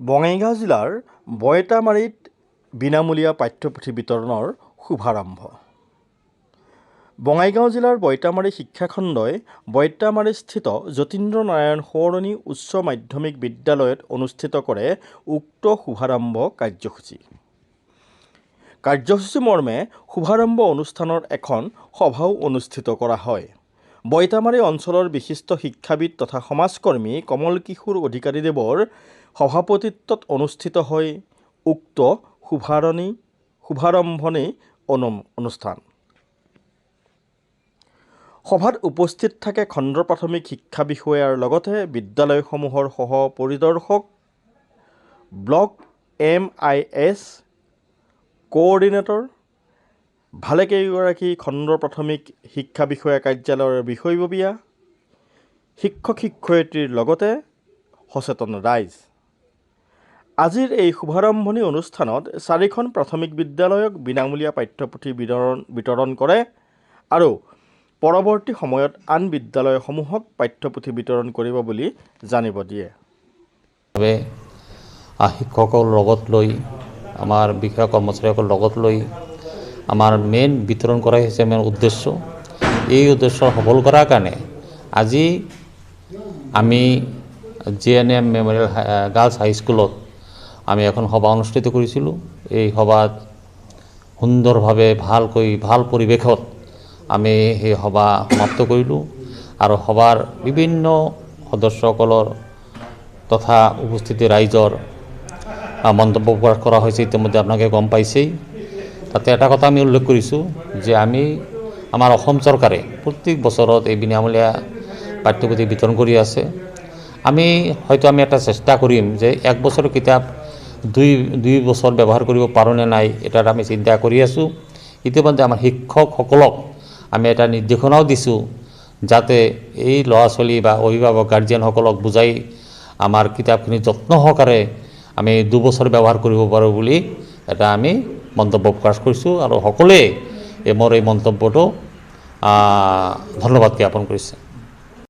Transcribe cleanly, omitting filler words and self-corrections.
বঙাইগাঁও জিলাৰ বইটামাৰীত বিনামূলীয়া পাঠ্যপুথি বিতৰণৰ শুভাৰম্ভ। বঙাইগাঁও জিলাৰ বইটামাৰী শিক্ষাখণ্ডই বইটামাৰীস্থিত যতীন্দ্ৰ নাৰায়ণ সোঁৱৰণী উচ্চ মাধ্যমিক বিদ্যালয়ত অনুষ্ঠিত কৰে উক্ত শুভাৰম্ভ কাৰ্যসূচী। কাৰ্যসূচী মৰ্মে শুভাৰম্ভ অনুষ্ঠানৰ এখন সভাও অনুষ্ঠিত কৰা হয়। বইটামাৰী অঞ্চলৰ বিশিষ্ট শিক্ষাবিদ তথা সমাজকৰ্মী কমল কিশোৰ অধিকাৰীদেৱৰ সভাপতিত্বত অনুষ্ঠিত হয় উক্ত শুভাৰম্ভণি অনুষ্ঠান। সভাত উপস্থিত থাকে খণ্ড প্ৰাথমিক শিক্ষা বিষয়াৰ লগতে বিদ্যালয়সমূহৰ সহ পৰিদৰ্শক, ব্লক এমআইএছ কোঅৰ্ডিনেটৰ, ভালেকেইগৰাকী খণ্ড প্ৰাথমিক শিক্ষা বিষয়া কাৰ্যালয়ৰ বিষয়ববীয়া, শিক্ষক শিক্ষয়িত্ৰীৰ লগতে সচেতন ৰাইজ। আজিৰ এই শুভাৰম্ভণি অনুষ্ঠানত চাৰিখন প্ৰাথমিক বিদ্যালয়ক বিনামূলীয়া পাঠ্যপুথি বিতৰণ কৰে আৰু পৰৱৰ্তী সময়ত আন বিদ্যালয়সমূহক পাঠ্যপুথি বিতৰণ কৰিব বুলি জানিব দিয়ে। বাবে শিক্ষকৰ লগত লৈ, আমাৰ বিষয়া কৰ্মচাৰীসকল লগত লৈ আমাৰ মেইন বিতৰণ কৰাই হৈছে মেইন উদ্দেশ্য। এই উদ্দেশ্য সফল কৰাৰ কাৰণে আজি আমি জিএনএম মেম'ৰিয়েল গাৰ্লছ হাইস্কুলত আমি এখন সভা অনুষ্ঠিত কৰিছিলোঁ। এই সভাত সুন্দৰভাৱে, ভালকৈ, ভাল পৰিৱেশত আমি সেই সভা সমাপ্ত কৰিলোঁ আৰু সভাৰ বিভিন্ন সদস্যসকলৰ তথা উপস্থিতি ৰাইজৰ মন্তব্য প্ৰকাশ কৰা হৈছে, ইতিমধ্যে আপোনালোকে গম পাইছেই। তাতে এটা কথা আমি উল্লেখ কৰিছোঁ যে আমি আমাৰ অসম চৰকাৰে প্ৰত্যেক বছৰত এই বিনামূলীয়া পাঠ্যপুথি বিতৰণ কৰি আছে। আমি হয়তো আমি এটা চেষ্টা কৰিম যে এক বছৰৰ কিতাপ 2 2 বছৰ ব্যৱহাৰ কৰিব পাৰোঁ নে নাই, এটা আমি চিন্তা কৰি আছোঁ। ইতিমধ্যে আমাৰ শিক্ষকসকলক আমি এটা নিৰ্দেশনাও দিছোঁ, যাতে এই ল'ৰা ছোৱালী বা অভিভাৱক, গাৰ্জিয়ানসকলক বুজাই আমাৰ কিতাপখিনি যত্ন সহকাৰে আমি 2 বছৰ ব্যৱহাৰ কৰিব পাৰোঁ বুলি এটা আমি মন্তব্য প্ৰকাশ কৰিছোঁ আৰু সকলোৱে এই মোৰ এই মন্তব্যটো ধন্যবাদ জ্ঞাপন কৰিছে।